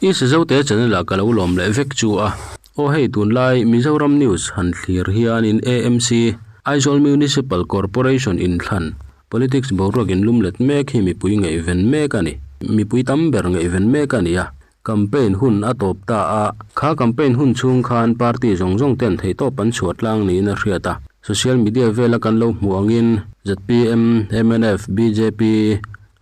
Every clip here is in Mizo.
I Sazote channel ah ka lo lawm leh vek chu a. Aw hei tunlai Mizoram news han thlir hianin AMC, Aizawl Municipal Corporation inthlan, politics boruak inlum let mek hi mipui ngaihven mek a ni. Mipui tam ber ngaihven mek a ni a. Campaign hun a tawp ta a, kha campaign hun chhung khan party zawng zawng ten theihtawp an chhuah tlang niin a hriat a. Social media vela kan lo hmuh angin zpm, mnf, bjp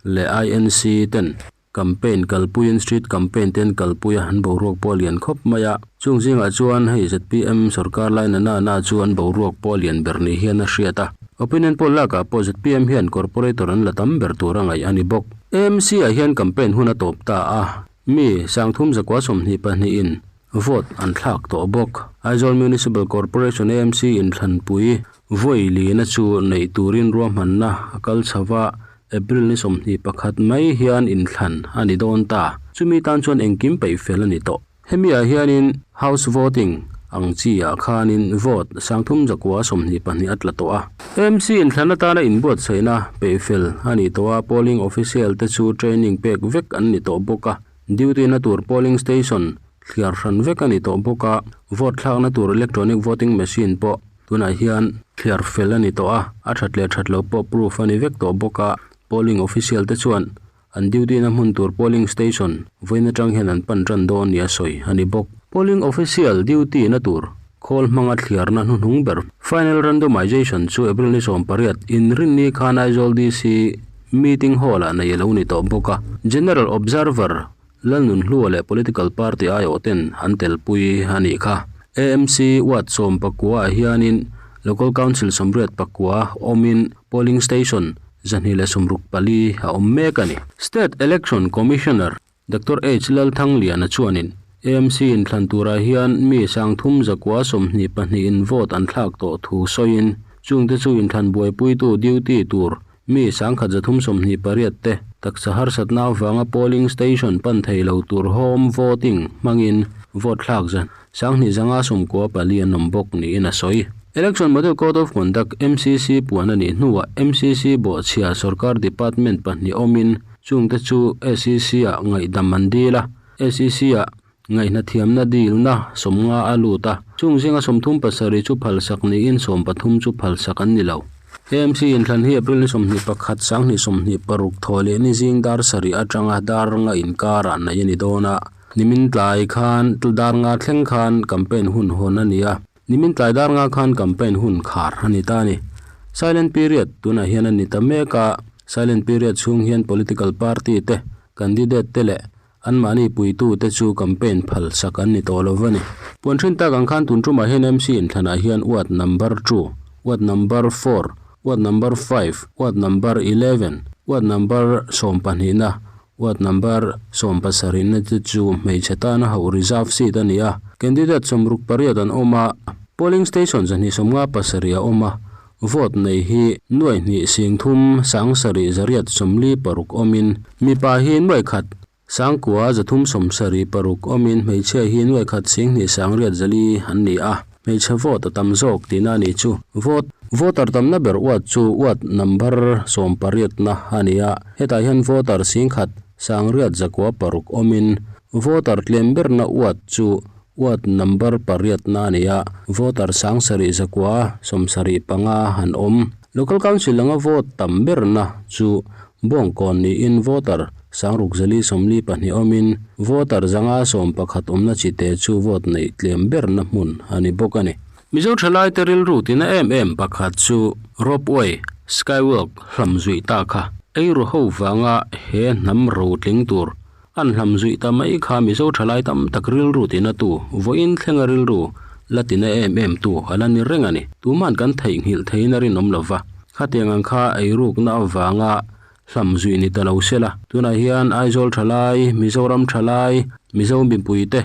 leh INC ten campaign kalpuiin street campaign te an kalpui a, an boruak pawh a lian khawp mai a. Chung zingah chuan hei zpm sorkar lai na na na chu an boruak pawh a lian ber ni hian a hriat a. Opinion poll lakah pawh zpm hian corporator an la tam ber tur a ngaih a ni bawk. AMC ah hian campaign hun a tawp ta a, mi sangthum zakua sawmhnih pahnihin vote an thlak tawh bawk. Aizawl Municipal Corporation, AMC, inthlanpui vawi lina chu neih turin ruahmanna a kal chho a, April ni 21 mai hian inthlan a ni dawn ta. Chumi tan chuan engkim peih fel a ni tawh. Hemi ah hianin House Voting ang chi ah khanin vote 3122 a tla tawh a. AMC inthlan atana inbuatsaihna peihfel a nih tawh a, polling official te chu training pek vek an ni tawh bawk a. Duty na tur polling station thliar hran vek a ni tawh bawk a, vote thlakna tur electronic voting machine pawh tunah hian thliar fel a ni tawh a, a that leh that loh pawh proof a ni vek tawh bawk a. Polling official te chuan An duty na hmun tur polling station vawiin atang hian an pan tan dawn nia sawi a ni bawk. Polling official duty na tur khawl hmanga thliarna hnuhnung ber final randomization chu April ni 18 inrinni khan Aizawl DC meeting hall ah nei a lo ni tawh bawk a. General Observer Lalnunhlua leh political party aiawh ten an telpui a nih kha. AMC ward 19 ah hianin Local Council 84 awmin polling station 264 a awm mek a ni. State Election Commissioner Doctor H Lalthangliana chuanin AMC inthlan turah hian mi 322 in vote an thlak tawh thu sawiin chungte chu inthlan buaipuitu duty tur mi 1328 te taksa harsatna avanga polling station pan thei lo tur home voting hmangin vote thlak zan 2594 an awm bawk niin a sawi. Election Model Code of Conduct, MCC, puan a nih hnuah MCC bawhchhia sorkar department pahnih awmin chungte chu SEC-ah ngaihdam an dil a, SEC-ah ngaihnathiamna dilna 50 a lut a, chung zinga 37 chu phalsak niin 13 chu phalsak an ni lo. AMC inthlan hi April ni 21, 2026 thaw leh ni zing dar sarih atanga dar nga inkarah neih a ni dawn a, nimin tlai khan dar nga thleng khan campaign hun hawn a ni a. Nimin tlai dar nga khan campaign hun khar a ni ta a ni. Silent period tunah hian a ni ta mek a, silent period chhung hian political party te, candidate te leh anmahni puitu te chu campaign phal sak an ni tawh lo va ni. Puan thin tak ang khan tun tumah hian MC inthlanah hian ward number two, ward number four, ward number five, ward number 11, ward number 12 na, Ward number 17 na te chu hmeichhe tana hauh reserve seat a ni a, candidate 68 an awm a, polling station 257 a awm a, vote nei hi nuai hnih sing thum sang sarih zariat sawmli paruk awmin mipa hi nuai khat sangkua zathum sawm sarih paruk awmin hmeichhia hi nuai khat sing hnih sang riat zali an ni a. Hmeichhe vote a tam zawk tihna a nih chu. Vote voter tamna ber ward chu ward number 18 na a ni a, hetah hian voter singkhat sangriat zakua paruk awmin voter tlem berna ward chu ward number pariat na a ni a, voter sangsarih zakua 75 an awm. Local Council anga vote tam berna chu Bawngkawn niin voter 642 awmin voter 511 awmna chite chu vote neih tlem berna hmun a ni bawk a ni. Mizo thalaite rilru tina em em pakhat chu ropeway, skywalk, hlam zuih ta kha eiru ho vanga he hnam ro tling tur an hlam zuih ta mai kha Mizo thalai tam tak rilru tina tu vawiin thlenga rilru la tina em em tu a la ni reng a ni. Tuman kan theihnghilh theiin a rinawm lova, khatiang ang kha eirukna avanga hlam zuih ni ta lo sela. Tunah hian Aizawl thalai, Mizoram thalai, Mizo mipuite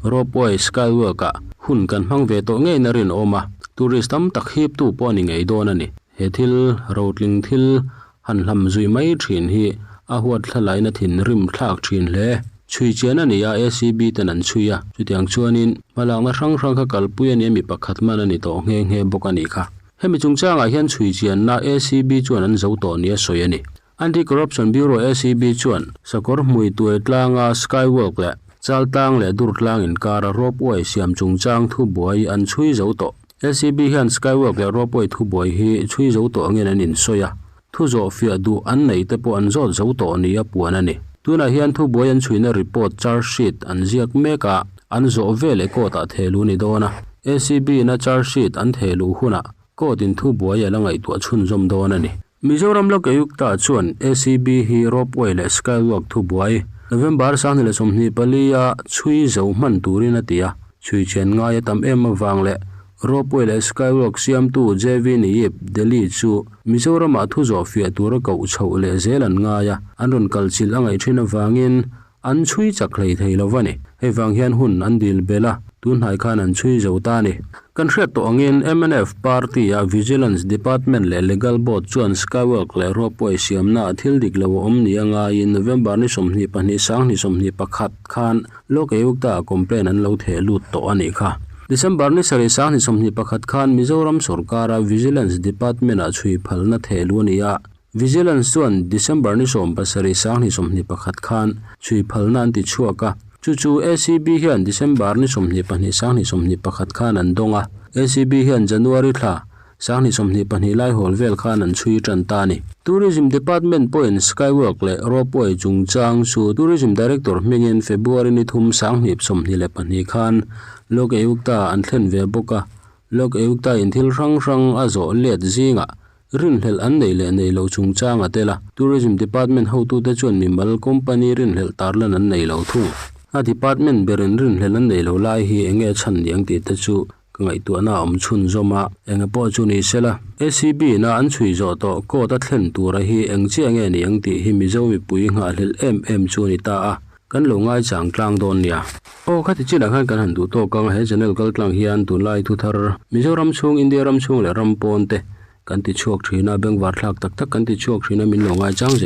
ropeway skywalk-ah hun kan hmang ve tawh ngeiin a rinawm a, tourist tam tak hiptu pawh a ni ngei dawn a ni. He thil rotling thil han hlam zuih mai thin hi a huat thlalaiin a thinrim thlak thin hle. Chhui chian a ni a, ACB ten an chhui a, chutiang chuanin hmalakna hrang hrang kha kalpui a ni a, mi pakhat man a ni tawh nghe nghe bawk a nih kha. Hemi chungchangah hian chhui chianna ACB chuan an zo tawh nia sawi a ni. Anti-Corruption Bureau ACB chuan sakawr hmui tuai tlanga skywalk leh. Chaltlang leh Durtlang inkara ropeway siam chungchang thubuai an chhui zo tawh. ACB hian Skywalk leh ropeway thubuai hi chhui zo tawh angin an insawi a, thu zawh fiah duh an neih te pawh an zawt zo tawh nia puan a ni. Tunah hian thubuai an chhuina report charge sheet an ziak mek a, an zawh veleh court-ah thehluh a ni dawn a. ACB-in a charge sheet an thehluh hunah court-in thubuai a la ngaihtuah chhunzawm dawn a ni. Mizoram Lokayukta chuan ACB hi ropeway leh skywalk thubuai November 2024 a chhui zo hman turin a ti a, chhui thian ngai a tam em avang leh ropeway leh skywalk siamtu JV Niyip, Delhi chu Mizoramah thu zawh fiah tura koh chhoh leh zel an ngai a, an rawn kal chilh a ngaih thin avangin An chhui chak hlei thei lo va ni. Hei vang hian hun an dil belh a, tun hnai khan an chhui zo ta a ni. Kan hriat tawh angin mnf party-a Vigilance Department leh Legal Board chuan Skywalk leh Ropeway siamnaah thil dik lo a awm nia ngaiin November ni 22 2021 khan Lok Ayukta-ah complaint an lo theh lut tawh a nih kha. December ni sarih 2021 khan Mizoram sorkara Vigilance Department-ah chhui phalna theh luh a ni a, Vigilance chuan December ni 17 2021 khan chhui phalna an ti chhuak a, chu chu ACB hian December ni 22 2021 khan an dawng a, ACB hian January thla 2022 lai hawl vel khan an chhui tan ta a ni. Tourism Department pawhin Skywalk leh Ropeway chungchang chu Tourism Director hmingin February ni thum 2022 khan Lok Ayukta an thlen ve bawk a, Lok Ayukta in thil hrang hrang a zawh let zingah Rinhlelh an nei leh nei lo chungchang a tel a, Tourism Department hotute chuan mimal company rinhlelh tarlan an nei lo thung. A department berin rinhlelh an nei lo lai hi eng nge a chhan niang tih te chu ka ngaihtuahna a awm chhunzawm a, eng pawh chu ni sela. ACB ina an chhui zawh tawh court a thlen tura hi eng chiah nge niang tih hi Mizo mipui nghahhlelh em em chu a ni ta a, kan lo ngaichang tlang dawn nia. Aw khati chinah khan kan han duh tawk ang, he channel kal tlang hian tunlai thuthar Mizoram chhung, India ram chhung leh ram pawn te Kan ti chhuak thin a, bengvar thlak tak tak kan ti chhuak thin a, min lo ngaichang zel.